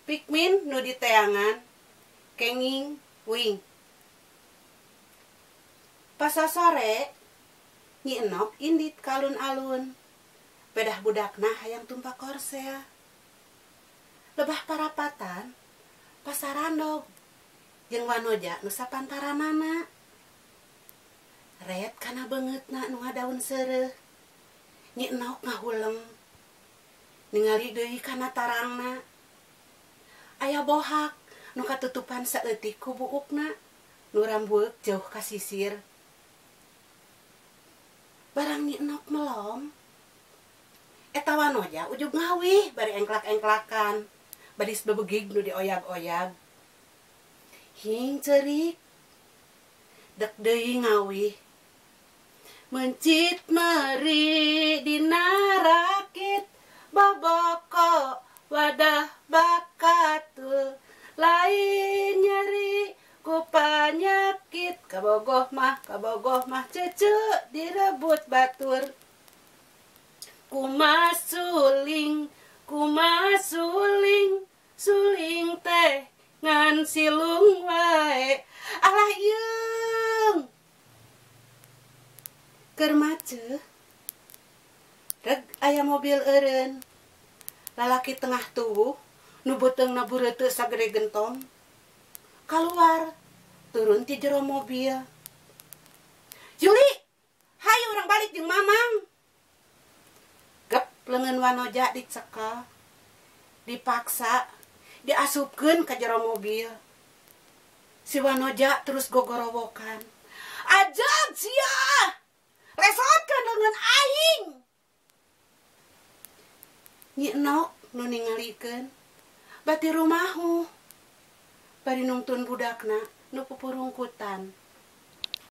Pikmin nu diteangan kenging wing. Pasasore Nyi Enok indit ka alun-alun. Pedah budakna hayang tumpak korsel. Lebah parapatan pasarandog jeung wanoja nu sapantaranana. Ret kana beungeutna nu ngadaun seureuh. Nyi Enok ngahuleng. Ningali deui kana tarangna. Aya bohak nu katutupan saeutik ku buukna nu rambueuk jauh ka sisir. Barang Nyi Enok melom, eta wanoja ujug ngawih bari engklak-engklakan, badis bebegig nu dioyag-oyag. Hing ceurik, dek deui ngawih. Mencit meri dina rakit, boboko wadah bakatul, lain nyeri ku panyakit, kabogoh mah cece direbut batur. Kumasuling, kumasuling, suling teh ngan silung wae. Alah yeung. Keur maceuh, reg aya mobil eureun. Lalaki tengah tubuh nu beuteungna bureuteuh sagede gentong. Kaluar, turun ti jero mobil. Juli, hayu urang balik jeung Mamang. Gep leungeun wanoja dicekel, dipaksa, diasupkeun ka jero mobil. Si wanoja terus gogorowokan. Ajag sia, lesotkeun leungeun aing. Nyi Enok nu ningalikeun, bati rumahu. Bari nungtun budakna nu pupurungkul.